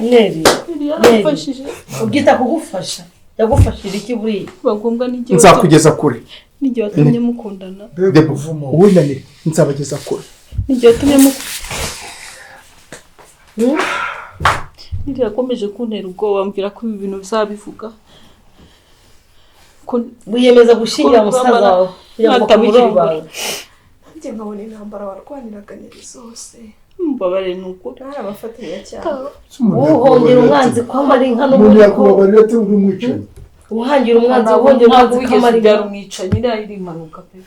Neri, Neri yaramfashije. Ubyita kugufasha? Yagufashije iki buriya? Bagombwa n'igihe Nzakugeza kure. N'igihe watumye mukundana. Debo, wowe na Neri nzabageza kure. N'igihe watumye mukundana. Neri yakomeje kuntera ubwoba, ambwira ko ibi bintu bizabivuga. Wiyemeza gushyingira musaza wawe kugira ngo akubikire ibanga. Nanjye nkabona intambara warwaniraga Neri zose. Mbabarire ni ukuri. Hari abafatanyacyaha. Uhongera umwanzi ko amara inka Umuntu n'ubundi ko yakubabarira ate uri umwicanyi? Uhangira umwanzi, Ntabwo uhongera ntabwo umwanzi ko wigeze amara inka. ubyara umwicanyi, iriya iri impanuka pe.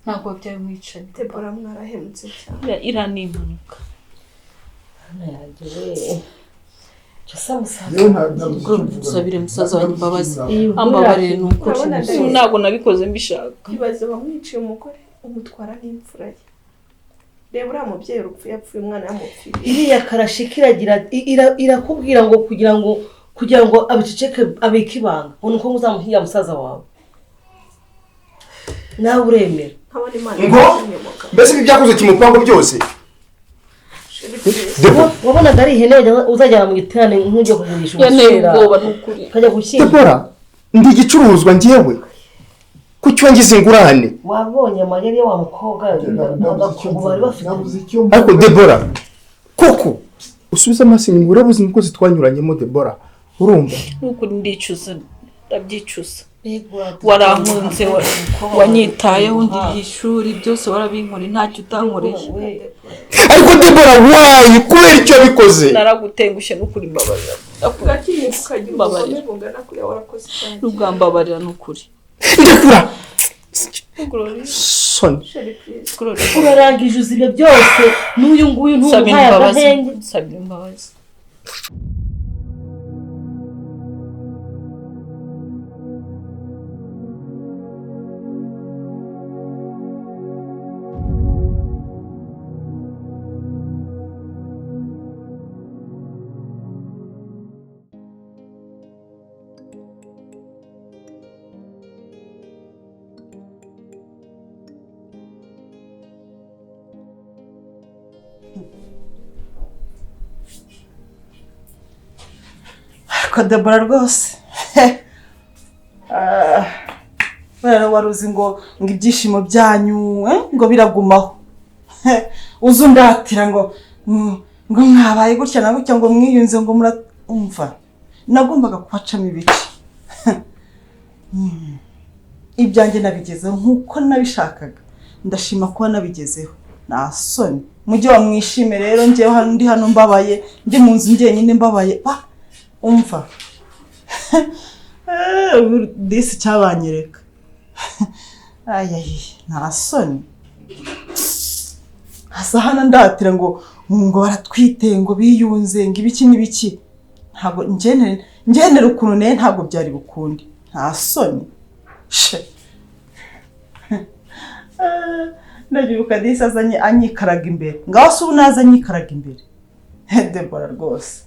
Ntabwo wabyaye umwicanyi. Debora, mwarahemutse cyane. Iriya ni impanuka. Hano yanjye we. Jose musaza. Yewe, ntabuze icyo mvuga. Nsabire musaza wanjye imbabazi. Iyi nkuru Ambabarire ni ukuri. Urabona ndahise. Ntabwo nabikoze mbishaka. Ibaze wamwiciye umugore, umutwara n'imfura ye. Reba uriya mubyeyi, urupfu yapfuye umwana yamupfiriye. Iriya karashika iragira irakubwira ngo kugira ngo abiceceke, abike ibanga, ngo nuko uzamuhingira musaza wawe, nawe uremera. Nkabona Imana Ngo? yazanye umugabo. Mbese ibi byakoze kimupango byose? Sheri, please. Debo, Wabonaga ari ihene uzajyana mu giterane nk'ujya kugurisha Yanteye ubuswera, ubwoba ni ukuri. ukajya gushyingira. Debora, ndi igicuruzwa njyewe? Kuki wangize ingurane? Wabonye amayeri ya wa mukobwa, Nabuze icyo agakungu bari mvuga. bafite. Nabuze icyo mvuga. Ariko Debora, koko usubize amaso inyuma, urabuze umukozi twanyuranyemo. Debora, urumva? Ni ukuri ndicuza, ndabyicuza. Warankunze, wanyitayeho, ndiye ishuri byose warabinkoreye, ntacyo utankoreye. Ariko Debora, why? Kubera icyo wabikoze? Naragutengushye n'ukuri, mbabarira. Ugatinyuka ukagira Mbabarira. ubugome bungana kuriya, warakoze cyane. N'ubwambabarira ni ukuri. Ndekura. Glory. Soni. Sheri, please. Glory. Urarangije uzi ibyo byose n'uyu nguyu Nsabira ntumuhaye imbabazi. agahenge. Nsabira imbabazi. Ariko Debora rwose, ah, buriya wari uzi ngo ibyishimo byanyu ngo biragumaho. Uzi undatira ngo ngo mwabaye gutya na gutya, ngo mwiyunze, ngo muraumva, nagombaga kubacamo ibice. Ibyanjye nabigezeho nk'uko nabishakaga, ndashima kuba nabigezeho, nta soni. Mujye wamwishime rero, njyewe hano ndi hano mbabaye, ndi mu nzu njyenyine mbabaye. Ah, umva, disi cyabanyereka, ayayi, nta soni. Hasa hano ndatira ngo baratwite, ngo biyunze, ngo ibiki n'ibiki. Ntabwo ngenera ukuntu naye ntabwo byari bukunde, nta soni. She. Ndabyibuka disi azanye anyikaraga imbere, ngaho se ubu naza anyikaraga imbere. Debora rwose.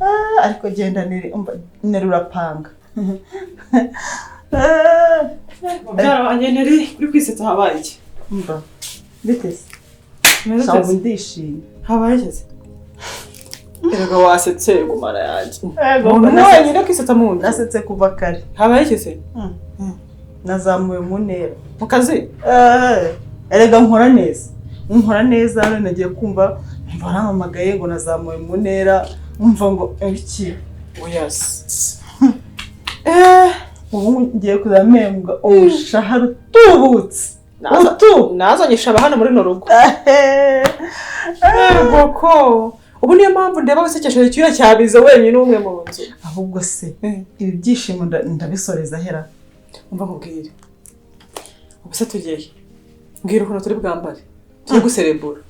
Ah, ariko genda Neri, umva, Neri urapanga. Ah, Mubyara wanjye Neri, uri kwisetsa, habaye iki? Umva, biteze. Meze Sha, ubu ute? ndishimye. Habaye iki se? Erega wasetse gumana yanjye. Ego, Umuntu nasetse- wenyine kwisetsa mu nzu. Nasetse kuva kare. Habaye iki se? Nazamuwe mu ntera. Mu kazi? Eh, erega nkora neza, nkora neza. None nagiye kumva mva arampamagaye ngo nazamuwe mu ntera, umva ngo ibiki. Oya se. Eh, ubu ngiye kuzajya mpembwa umushahara utubutse. Utu Nazanye ishaba hano muri runo rugo. Eh, Ego ko. Ubu niyo mpamvu ndeba wisekesheje icyuya cyabize wenyine umwe mu nzu. Ahubwo se Eh. ibi byishimo ndabisoreza hera? Umva nkubwire. Ubu se tugiye? Mbwira ukuntu turi bwambare. Turi guserebura.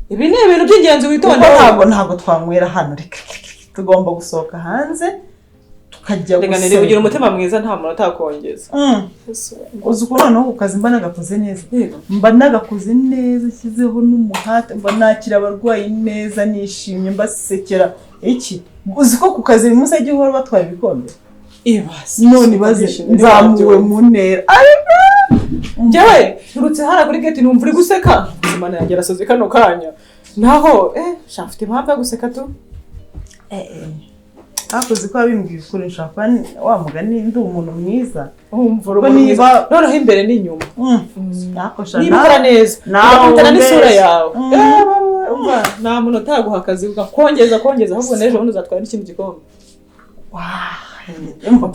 Ibi ni ibintu by'ingenzi, Kuko witonde. ntabwo twanywera hano, reka reka, reka. Tugomba gusohoka hanze tukajya Reka Neri, ugira umutima mwiza, nta muntu utakongeza. Uzi ukuntu noneho ku kazi mba nagakoze neza? Yego. Mba nagakoze neza, nshyizeho n'umuhate, mba nakira abarwayi neza, nishimye, mbasekera. Iki, uzi ko ku kazi buri munsi ajya uhora batwaye ibikombe? Ibaze. None ibaze nzamuwe mu ntera, ariko Njyewe nturutse hariya kuri gate numva uri guseka. Imana yanjye, arasoze kano kanya. Naho sha mfite impamvu yo guseka tu. Hakoze ko wabimbwiye ukuri, nshobora kuba wa mugani ndi umuntu mwiza. Umva Ko niba noneho imbere n'inyuma. Ariko sha Niba ukora neza nawe ugakubitana n'isura umbeshya. yawe. Umva nta muntu utaguha akazi ukakongeza kongeza, ahubwo n'ejo bundi uzatwara n'ikindi gikombe. Umva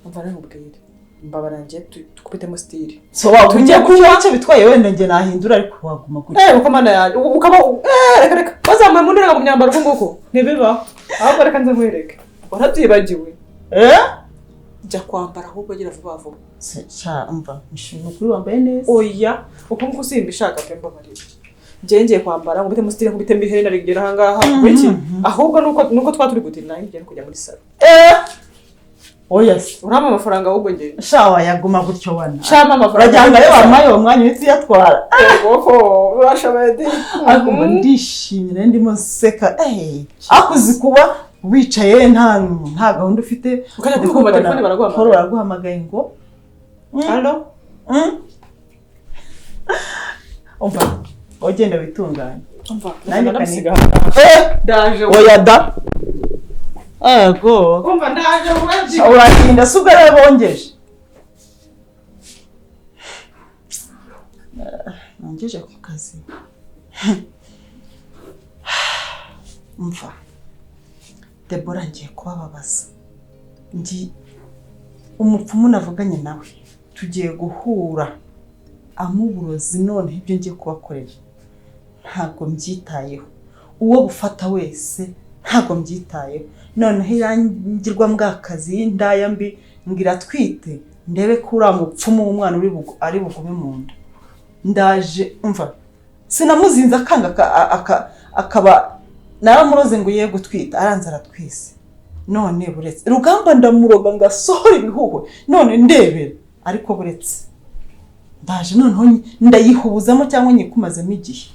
umva rero nkubwire, mbabara njye tukubitemo style. So wagumye kunywa icyo bitwaye, wenda njye nahindura ariko waguma gutya. Uko mana yanjye ukaba reka reka wazamuye mu ntera mu myambaro uko nguko ntibibaho, ahubwo reka nze nkwereke warabyibagiwe. Jya kwambara ahubwo gira vuba vuba. Sha umva nishimiye ukuri wambaye neza. Oya uko nguko simba ishaka pe, mbabarira njye ngiye kwambara nkubitemo style, nkubitemo iherena rigera aha ngaha iki, ahubwo nuko twa turi gutinda nanjye ngiye no kujya muri salo. Oya se. Urampa amafaranga ahubwo njye. Sha wayaguma gutyo wana. Shama amafaranga. Urajyanga ayo wampaye uwo mwanya uhita uyatwara. Yego urashoboye di. Ariko mba ndishimye nari ndimo nseka, ariko uzi kuba wicaye nta gahunda ufite Ukajya kumva telefone baraguhamagaye. Paul baraguhamagaye ngo Allo? Umva ugenda witunganye. Umva Nanjye ndamusiga. kani- Ndaje. Oya da. Ego. Umva ndaje weji. Uratinda si ubwo ariwe bongeje. Nongeje ku kazi. Umva Debora ngiye kubababaza. Ndi umupfumu navuganye nawe. Tugiye guhura amuburozi none ibyo ngiye kubakorera. Ntabwo mbyitayeho. Uwo gufata wese ntabwo mbyitayeho. Noneho irangirwa mbwakazi y'indaya mbi ngira twite ndebe ko uriya mupfumu w'umwana ari bugume mu nda. Ndaje umva sinamuzinze akanga akaba naramuroze ngo ye gutwita aranze aratwise. None buretse Rugamba ndamuroga ngasohora ibihuhwe none ndebera, ariko buretse ndaje noneho ndayihubuzamo cyangwa nyikumazemo igihe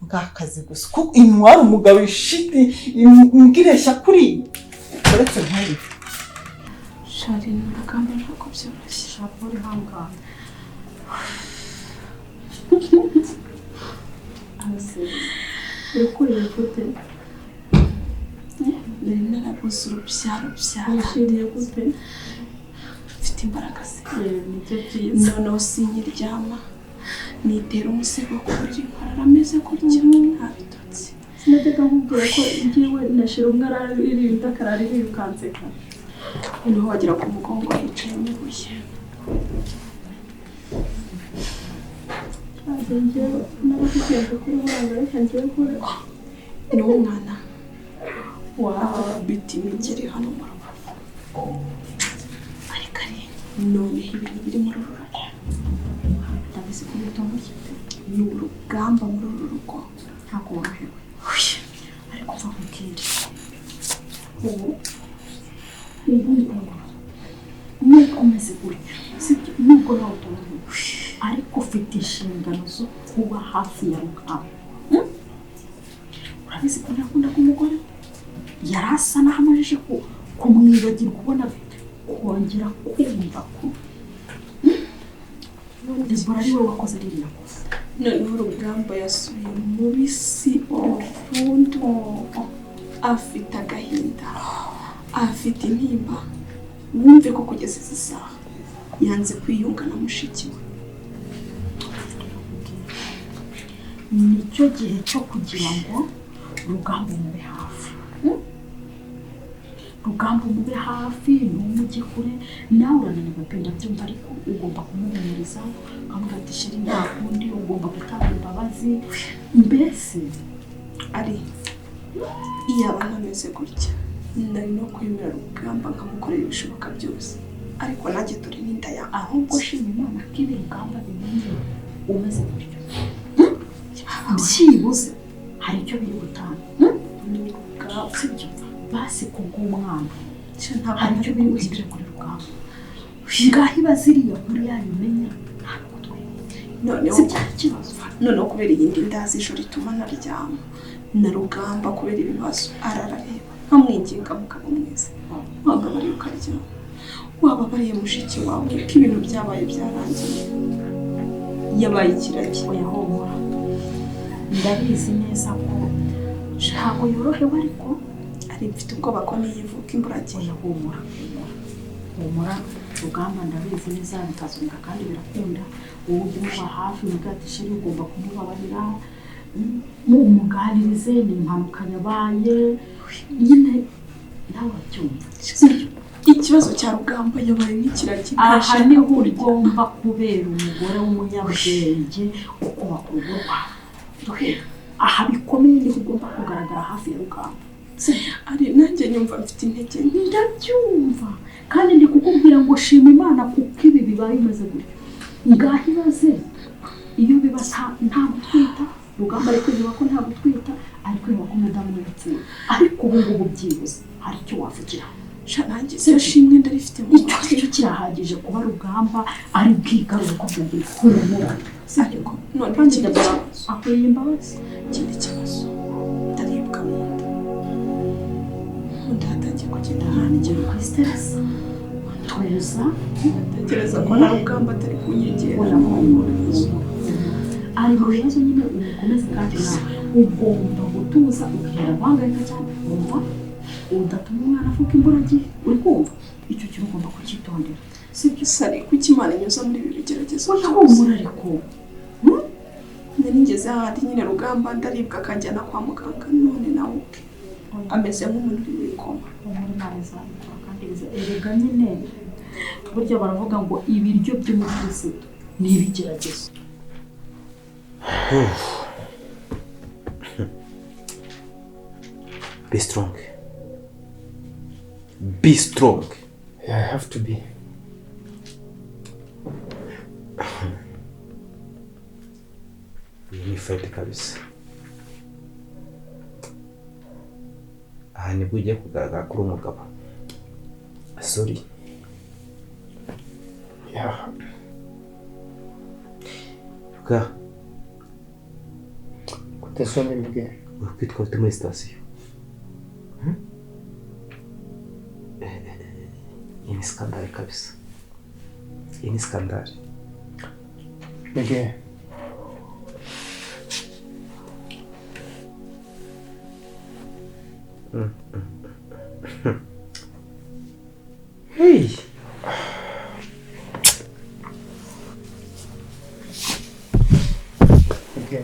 bwakazi gusa kuko intwara umugabo ishiti imbwireshya kuri uretse nk'uyu. Shari ni urugamba ntabwo byoroshye. Shapura ihangane. Urakurira gute? Nari narabuze urubyaro Wishimiye gute? Mfite imbaraga se. Nibyo byiza. Noneho sinkiryama nitera umusego ku buriri nkarara ameze gutya nta bitotsi. Sinajyaga nkubwira ko njyewe na shira umwe araririnda akarara yirukanseka. Noneho wagera ku mugongo hicayemo ibuye. Ntabwo njyewe narakubwiye ko uri umwana reka njyewe nkore. Ni umwana wakubita imigeri hano mu rubavu. Ariko ari noneho ibintu biri muri uru rugo. Ndabizi ko bitoroshye. Ni urugamba muri uru rugo. Ntabwo worohewe. Ariko mva nkubwire. Ubu ngubu nubwo umeze gutya sibyo, nubwo nawe utorohewe ariko ufite inshingano zo kuba hafi ya Rugamba. Urabizi ko nakundaga umugore yari asa n'aho amajije kumwibagirwa ubona kongera kumva ko Debora ari we wakoze ririya kosa. Noneho Rugamba yasubiye mu bisi burundu, afite agahinda, afite intimba. Wumve ko kugeza izi saha yanze kwiyunga na mushiki we. Nicyo gihe cyo kugira ngo Rugamba umube hafi. Rugamba umube hafi ntumujye kure, nawe urananirwa pe ndabyumva, ariko ugomba kumuhumuriza ukamubwira ati sheri nta kundi, ugomba gutanga imbabazi mbese. Ari iyaba ntameze gutya nari no kwemera Rugamba nkamukorera ibishoboka byose, ariko nanjye dore n'inda yawe. Ahubwo shima Imana ko ibi Rugamba bimenye umeze gutyo, byibuze hari icyo biri gutanga. Sibyo basi kubw'umwana hari icyo biri buhindure kuri Rugamba. Ngaho iba ziriya kuri yabimenya ntabwo twemeye. Noneho Si byari ikibazo. Noneho kubera iyindi ndazi ijoro ituma ntaryama na Rugamba kubera ibibazo ararareba nkamwinginga mugabo mwiza wababariye ukaryama, wababariye mushiki wawe ko ibintu byabaye byarangiye yabaye ikiragi. Oya humura Ndabizi neza ko ntabwo yorohewe, ariko Ari mfite ubwoba ko niyivuka imburagihe. Oya, humura, humura Rugamba, ndabizi neza bitazunga kandi birakunda. Wowe ujye umuba hafi, umubwire ati chéri, ugomba kumubabarira, umuganirize, ni impanuka yabaye nyine, nawe urabyumva, sibyo? Ikibazo cya Rugamba, yabaye nk'ikiragi. Aha Ntashaka niho kurya. ugomba kubera umugore w'umunyabwenge, ukubaka urugo rwawe. Aha bikomeye niho ugomba kugaragara hafi ya Rugamba, sibyo? Ari nanjye nyumva mfite intege nke. Ndabyumva, kandi ndi kukubwira ngo shima Imana kuko ibi bibaye bimeze gutyo. Ngaho ibaze iyo biba nta gutwita, Rugamba ari kwiheba ko nta gutwita, ari kwiheba ko umudamu we yapfuye, ariko ubu ngubu byibuze hari icyo wavugira. Sha, nanjye iryo shimwe ndarifite mu Icyo mutima. cyo kirahagije kuba Rugamba ari bwigarure ko byongeye. Humura, sibyo? Ariko none Kandi ikindi ndabona kibazo, akwiriye imbabazi. ikindi kibazo, ndaribwa mu nda, mu nda hatangiye kugenda Nanjye handya. kuri stress, tuza. Ndatekereza ko na Rugamba atari kunyegera. Oya, humura, humura. Ari mu bibazo nyine, umukomeze, kandi nawe ugomba gutuza, ukirinda guhangayika cyane, wumva, udatuma umwana avuka imburagihe. Uri kumva? Icyo kintu ugomba kucyitondera, sibyo? Sari, kuki Imana inyuza muri ibi bigeragezo Oya, byose? humura ariko. Nari ngeze ahandi nyine, Rugamba ndaribwa akanjyana kwa muganga, none nawe ubwe ameze nk'umuntu uri muri koma. Humura, Imana izabikora kandi erega nyine burya baravuga ngo ibiryo by'umukirisitu ni ibigeragezo. Be strong. Be strong. Yeah, I have to be. Iyi ni fight kabisa. Aha nibwo ugiye kugaragara kuri umugabo. Sorry. Yeah. Ruka, Kudasoma mbwe. uri kwitwa ute muri sitasiyo? Hmm? Iyi ni scandale kabisa. Iyi ni scandale. Mbwe. Hey! Mbwe.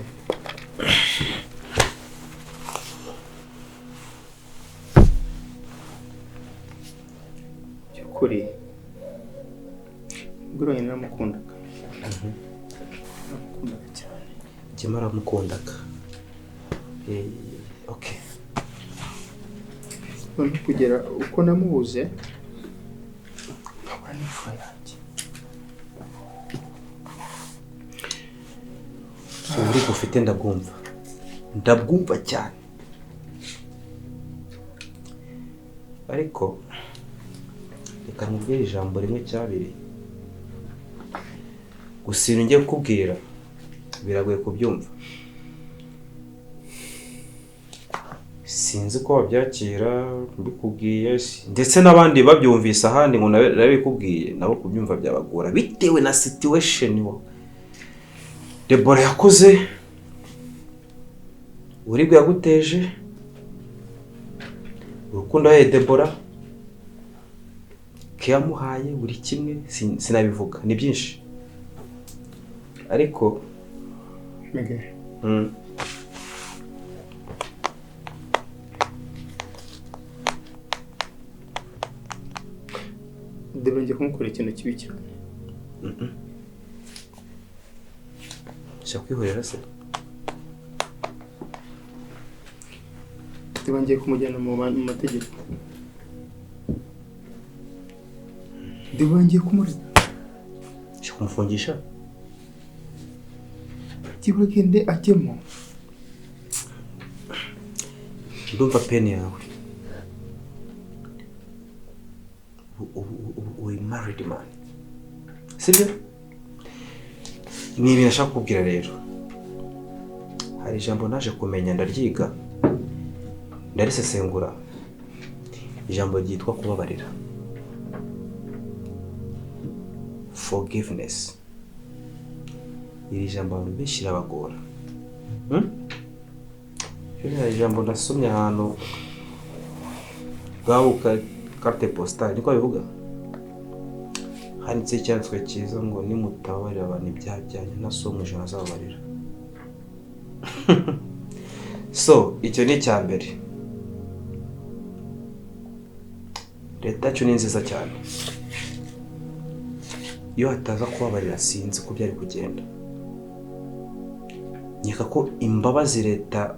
By'ukuri ubwo wenyine naramukundaga. Naramukundaga cyane. Jema aramukundaga. Okay. Noneho kugera uko namubuze, nkabura n'imfura yanjye. Uburibwe ufite ndabwumva. Ndabwumva cyane. Ariko reka nkubwire ijambo rimwe cyabiri. Gusa ibintu ngiye kukubwira biragoye kubyumva. Sinzi ko wabyakira mbikubwiye, ndetse n'abandi babyumvise ahandi ngo nabikubwiye, nabo kubyumva byabagora bitewe na situation wa Deborah yakoze, uburibwe yaguteje, urukundo yahaye Deborah, yamuhaye buri kimwe, sinabivuga ni byinshi, ariko Mbwe. Debora ngiye kumukorera ikintu kibi cyane. Ushaka kwihorera se? Debora ngiye kumujyana mu mategeko. Debora ngiye kumurega. Ushaka kumufungisha? Byibura agende ajyemo. Ndumva peni yawe. Uri married man, sibyo? Ni ibintu nashaka kukubwira rero. Hari ijambo naje kumenya, ndaryiga, ndarisesengura, ijambo ryitwa kubabarira, forgiveness. Iri jambo abantu benshi rirabagora. Ririya ijambo nasomye ahantu bwabuka carte postale niko bivuga, handitse icyanditswe cyiza ngo nimutabarira abantu ibyaha byanyu na so mu ijuru azababarira. So icyo ni icya mbere. Leta yacu ni nziza cyane, iyo hataza kubabarira sinzi ko byari kugenda. Nkeka ko imbabazi leta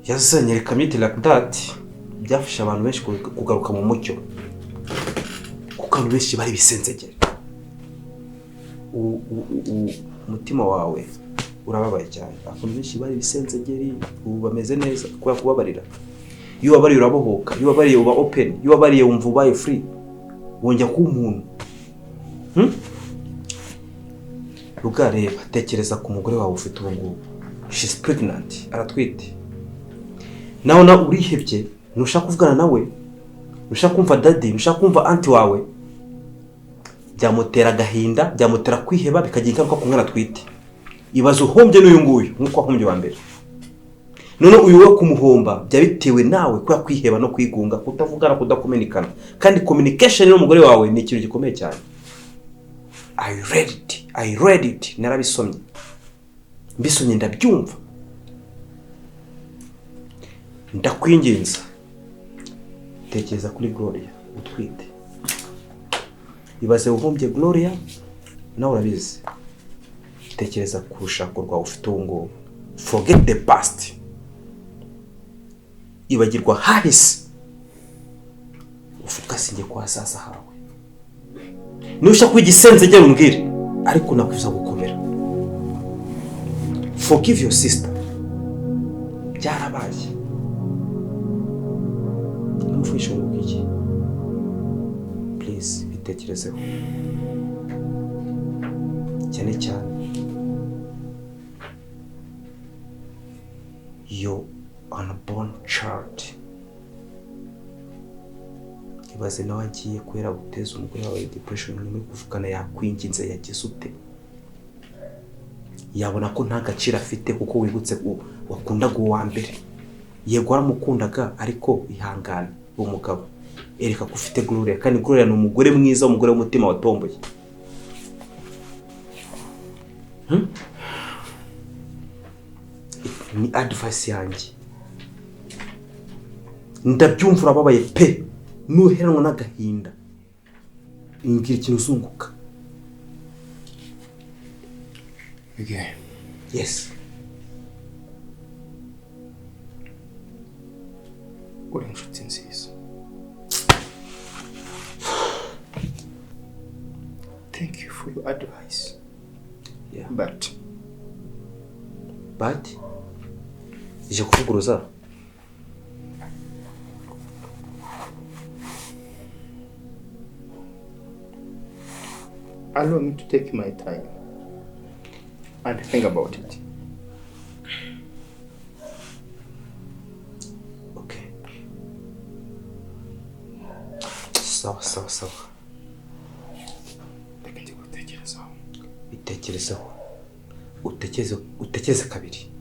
yazanye reka myite like that byafasha abantu benshi kugaruka mu mucyo, kuko abantu benshi bari bisenzegere. Umutima wawe urababaye cyane, abantu benshi bari bisenzegeri ubu bameze neza kubera kubabarira. Iyo ubabariye urabohoka, iyo ubabariye uba open, iyo ubabariye wumva ubaye free, wongera kuba umuntu. Rugareba, tekereza ku mugore wawe ufite ubu ngubu, she's pregnant, aratwite. Nawe na urihebye, ntushaka kuvugana nawe, ntushaka kumva daddy, ntushaka kumva auntie wawe, byamutera agahinda, byamutera kwiheba, bikagira ingaruka ku mwana atwite. Ibaze uhombye n'uyu nguyu nk'uko wahombye wa mbere. None uyu we kumuhomba byabitewe nawe kubera kwiheba no kwigunga, kutavugana, kudakominikana. Kandi communication n'umugore wawe ni ikintu gikomeye cyane. I read it, narabisomye, mbisomye ndabyumva. Ndakwinginza, tekereza kuri Gloria utwite. Ibaze uhombye Gloria, nawe urabizi. Tekereza ku rushako rwawe ufite ubu ngubu. Forget the past, ibagirwa hahise, ufokasinge ku hazaza hawe. Niba ushaka kuba igisenzegere umbwire, ariko nakwifuza gukomera. Forgive your sister, byarabaye. Numufishe ngo iki, please bitekerezeho cyane cyane your unborn child. Ibaze nawe agiye kubera guteza umugore wawe depression, nyuma yo kuvugana yakwinginze yagize ute, yabona ko nta gaciro afite kuko wibutse wakundaga uwa mbere. Yego waramukundaga, ariko ihangane uwo mugabo, ereka ko ufite Gloria, kandi Gloria ni umugore mwiza, umugore w'umutima watomboye. Ni advice yanjye, ndabyumva urababaye pe, nuheranwa n'agahinda, ngira ikintu uzunguka. Okay. Yes. Uri inshuti nziza. Thank you for your advice. Yeah. But ije kuvuguruza. Allow me to take my time and think about it. Okay. Sawa sawa sawa. Reka njye gutekerezaho. Bitekerezeho. Utekereze kabiri.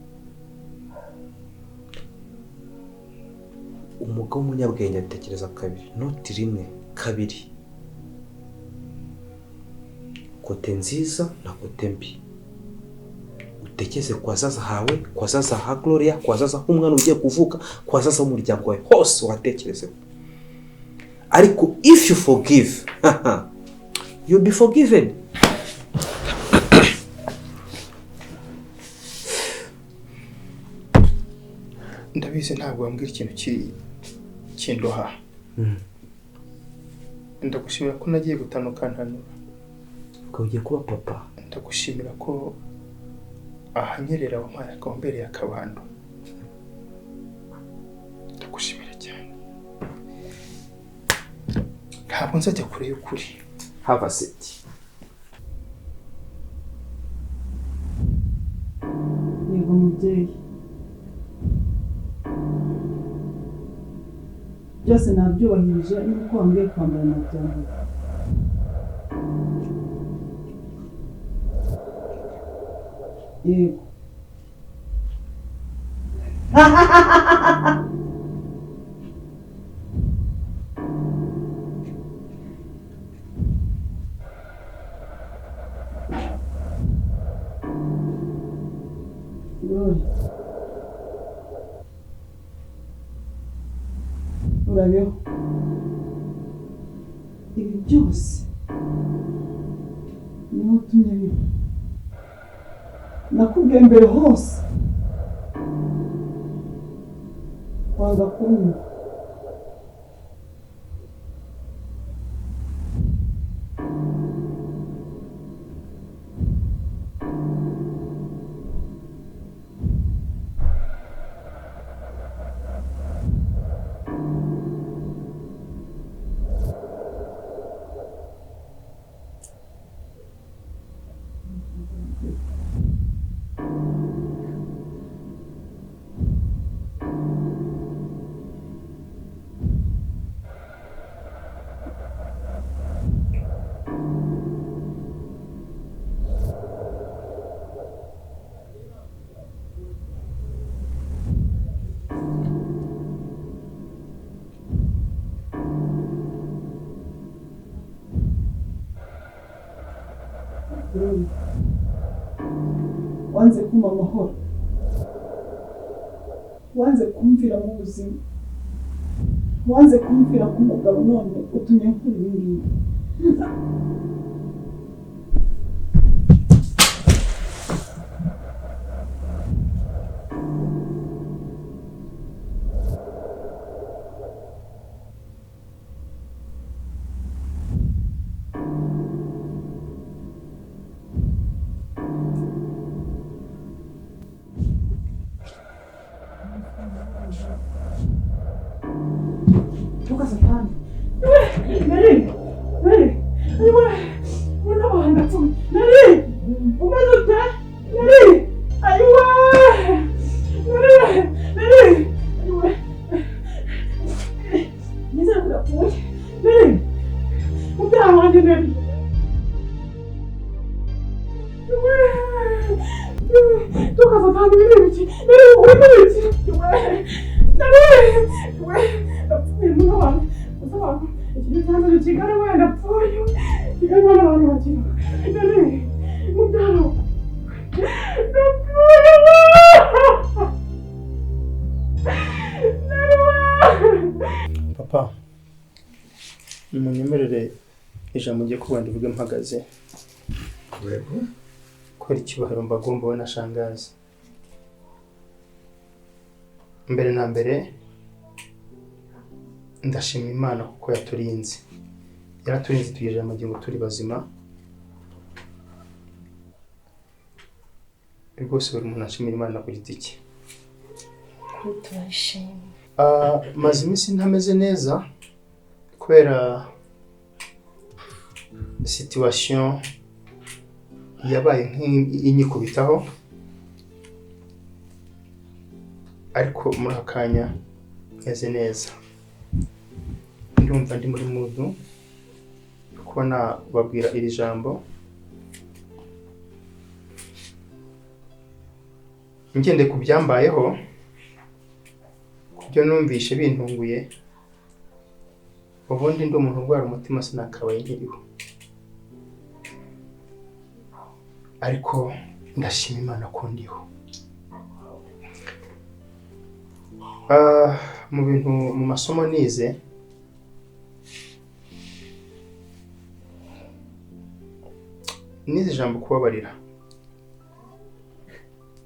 Umugabo w'umunyabwenge atekereza kabiri, not rimwe, kabiri. Kote nziza na kote mbi. Utekereze ku hazaza hawe, ku hazaza ha Gloria, ku hazaza h'umwana ugiye kuvuka, ku hazaza h'umuryango wawe hose watekerezeho. Ariko if you forgive, you'll be forgiven. Ndabizi ntabwo wambwira ikintu kiri kindoha. Ndagushimira ko nagiye gutanuka ntanura. Ugiye kuba papa. Ndagushimira ko ahanyerera wampaye akombereye akabando. Ndagushimira cyane. Ntabwo nzajya kure y'ukuri. Have a seat. Yego mubyeyi, byose nabyubahirije nuko wambwiye kwambara nabyambaye. Yego. Urabeho ibi byose niho utumye biba. Nakubwiye mbere hose wanga kunywa. Wanze kumpa amahoro, wanze kumvira mu buzima, wanze kumvira ku mugabo, none utumye nkora ibi ngibi. Toka satani. Nari! Nari! Ayiwe! Urabona ndapfuye. Nari! Umeze ute? Nari! Ayiwe! Nari! Nari! Ayiwe! Nizere ko udapfuye. Nari! Mubyara wanjye Nari! Ayiwe! Toka satani biri ibiki? Nari! Urimo ibiki? Ayiwe! Nari! Ayiwe! Ndapfuye muno wanjye. Gusa ikintu cyanzanye Kigali we ndapfuye. Kigali hano abantu bakira. Nari! Mubyara ndapfuye we! Nari we! Papa, munyemerere ijambo ngiye kuba ndivuge mpagaze. Yego. Kubera icyubahiro mbagomba we na shangazi. Mbere na mbere ndashima Imana kuko yaturinze. Yaraturinze tugejeje amagingo turi bazima. Rwose buri muntu ashimira Imana ku giti cye. Turashima. Maze iminsi ntameze neza kubera situation yabaye nk'inyikubitaho, ariko muri aka kanya meze neza. Ndumva ndi muri mudu kuba nababwira iri jambo. Ngende ku byambayeho, ku byo numvishe bintunguye, ubundi ndi umuntu urwara umutima sinakabaye nkiriho, ariko ndashima Imana ko ndiho. Mu bintu mu masomo nize, nize ijambo kubabarira,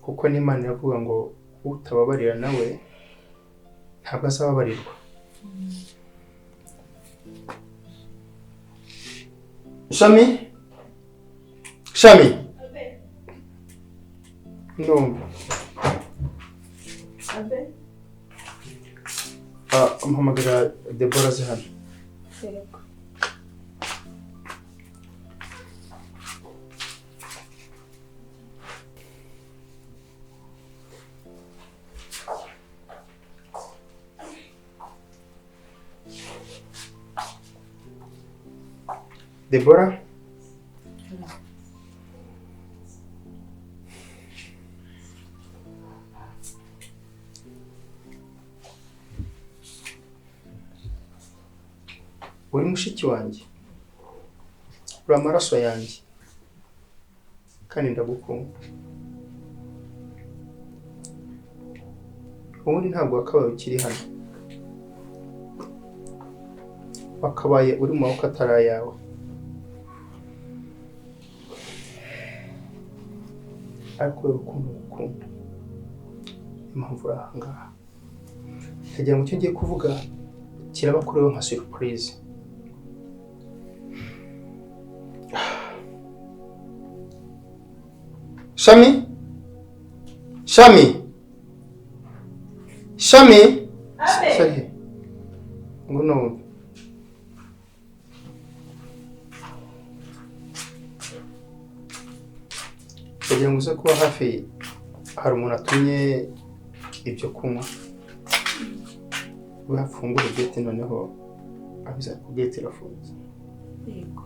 kuko n'Imana iravuga ngo utababarira nawe ntabwo azababarirwa. Shami? Shami? Ndumva. Mpamagara Deborah aze hano. Yego. Deborah? Uri mushiki wanjye, uri amaraso yanjye, kandi ndagukunda. Ubundi ntabwo wakabaye ukiri hano, wakabaye uri mu maboko atari ayawe. Ariko kubera ukuntu ngukunda, impamvu uri aha ngaha, ndagira ngo icyo ngiye kuvuga kiraba kuri wowe nka surprise. Shami, Shami, Shami, Shami, ngo numve. Ndagira ngo uze kuba hafi, hari umuntu atumye ibyo kunywa. We afungure gate, noneho abiza ku gate irafunze. Yego.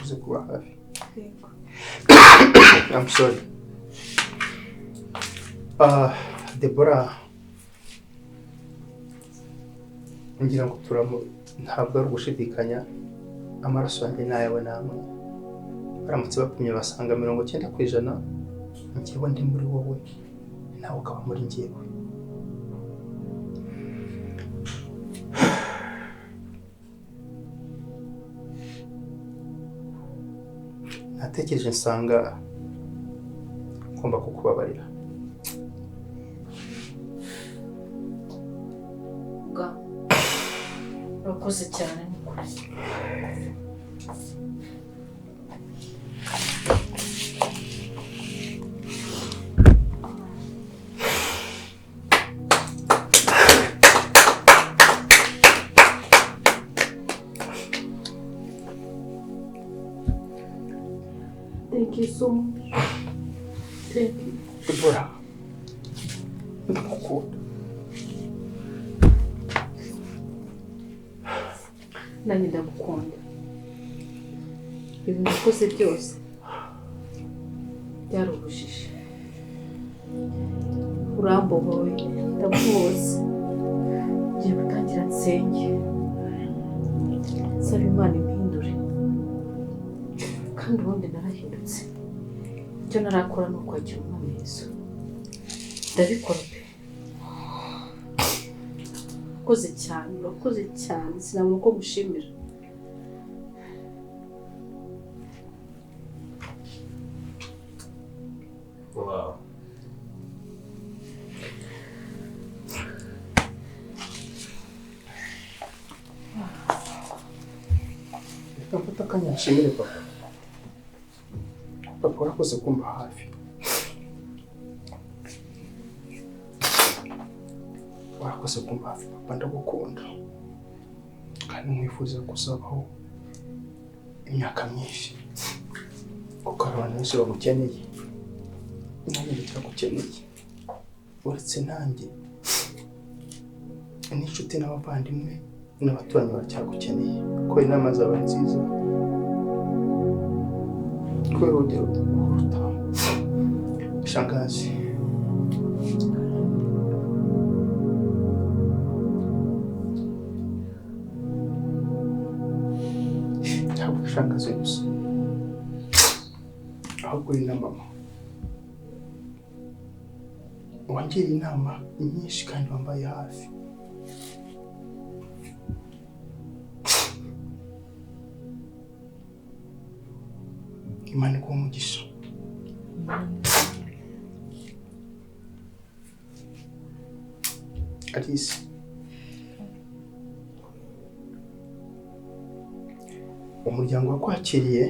Uze kuba hafi. Yego. I'm sorry. Deborah, ngira ngo ntabwo ari ugushidikanya, amaraso yanjye n'ayawe namwe. Baramutse bapimye basanga 90% njyewe ndi muri wowe, nawe ukaba muri njyewe. Natekereje nsanga ngomba kukubabarira. Urakoze cyane nukuri. Thank you so much. Thank you. Deborah, ndagukunda. Nanjye ndagukunda. Ibintu wakoze byose byari ubujiji. Urambohoye, ndamuhoza. Ngiye gutangira nsenge, nsaba Imana impindure. Kandi ubundi narahindutse. Icyo narakora ni ukwakira Umwami Yesu. Ndabikora pe. Urakoze cyane, urakoze cyane, sinabona uko ngushimira. Wow. Reka mfate akanya nshimire papa. Papa warakoze kumba hafi. Warakoze kumba hafi papa, ndagukunda. Kandi nkwifuza kuzabaho imyaka myinshi. Kuko hari abantu benshi bagukeneye. Nanjye ndacyagukeneye. Uretse nanjye, n'inshuti n'abavandimwe n'abaturanyi baracyagukeneye. Ko inama zawe nziza, kubera urugero rutanga. Shangazi, ntabwo shangazi gusa, ahubwo uri na mama. Wangiriye inama nyinshi kandi wambaye hafi. Imana iguhe umugisha. Alice, umuryango wakwakiriye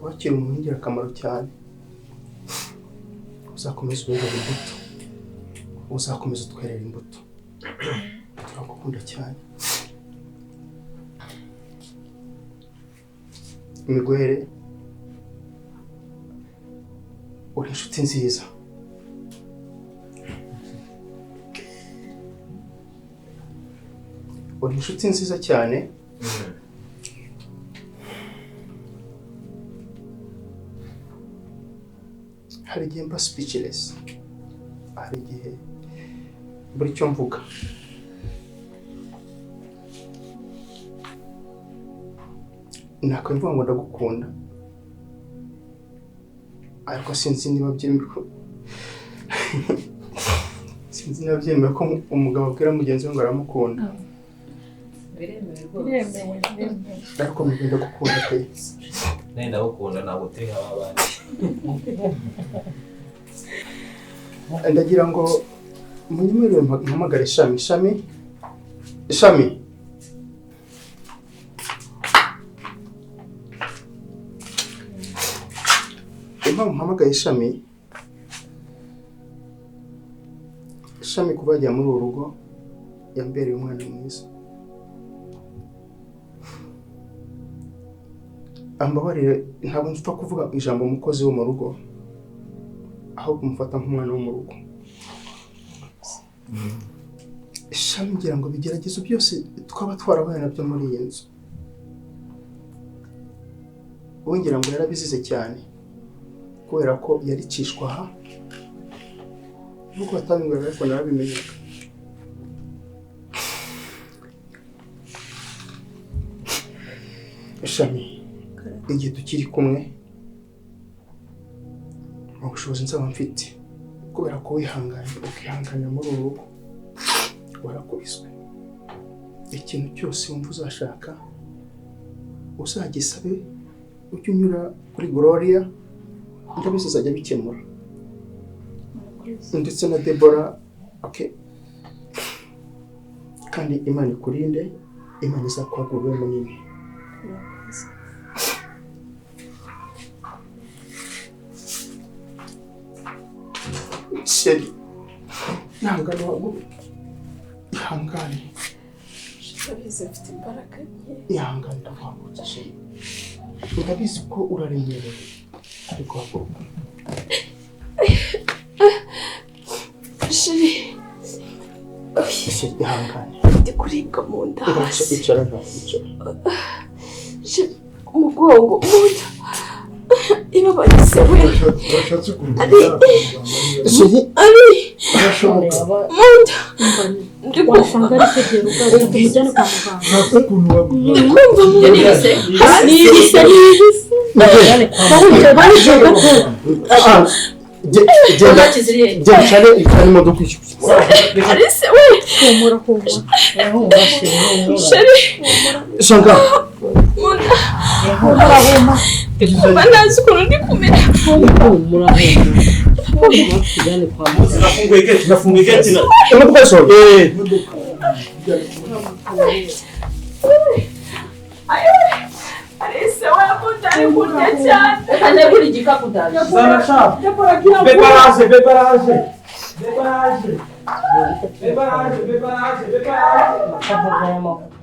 wakira umuntu w'ingirakamaro cyane. Uzakomeza uberere imbuto, uzakomeza utwerera imbuto. Turagukunda cyane. Imigwere, uri inshuti nziza. Uri inshuti nziza cyane. Hari igihe mba speechless, hari igihe buri cyo mvuga. Nakavuga ngo ndagukunda, ariko sinzi niba byemewe, sinzi niba byemewe ko umugabo abwira mugenzi we ngo aramukunda. Biremewe rwose. Ariko mugenda ndagukunda pe. Nawe ndagukunda, ntabwo turi nk'aba bandi. Ndagira ngo munyemerere mpamagare Shami. Shami, Shami, impamvu mpamagaye Shami, Shami kuva yajya muri uru rugo yambereye umwana mwiza. Ambabarire, ntabwo mpfa kuvuga ijambo umukozi wo mu rugo, ahubwo umufata nk'umwana wo mu rugo. Shami, ngira ngo ibigeragezo byose twaba twarahuye nabyo muri iyi nzu, we ngira ngo yarabizize cyane, kubera ko yaricishwa aha, nubwo batabimbwiraga ariko narabimenyaga. Shami, igihe tukiri kumwe mu bushobozi nzaba mfite, kubera ko wihanganye ukihanganira muri uru rugo, warakubiswe. Ikintu cyose wumva uzashaka uzagisabe, ujye unyura kuri Gloria, ndabizi azajya abikemura, ndetse na Deborah. Okay. Kandi Imana ikurinde, Imana izakwagura ube munini. Sheri, ihangane wagume, ihangane. Ndabizi mfite imbaraga nke. Ihangane ndaguhagurutsa Sheri. Ndabizi ko uraremerewe, ariko haguruka. Sheri, Sheri, ihangane. Ndi kuribwa mu nda hasi. Icara ntabwo icara. Sheri, umugongo, mu nda. Ibabaye we. Bashatse kumujyana. Sheri, Ari Birashoboka. mu nda. Ndi Wasanga kumva. ari segera ubwato tumujyane kwa muganga. Nta ukuntu Ndi kumva mu nda. Ni ibise, ni ibise. Genda, genda ucane, ucane imodoka ishyushye. Arise we. Humura, humura. Sheri, Shanga, mu nda. Humura, humura. Ndi kumva ntazi ukuntu ndi kumera. Humura, humura. Tujyane kwa muganga. Nafunguye gate, nafunguye gate. Imodoka isohoye. Arise we, mu nda ari kurya cyane. Reka igikapu ndaje. Bebaraje, bebaraje. Bebaraje. Bebaraje, bebaraje, bebaraje.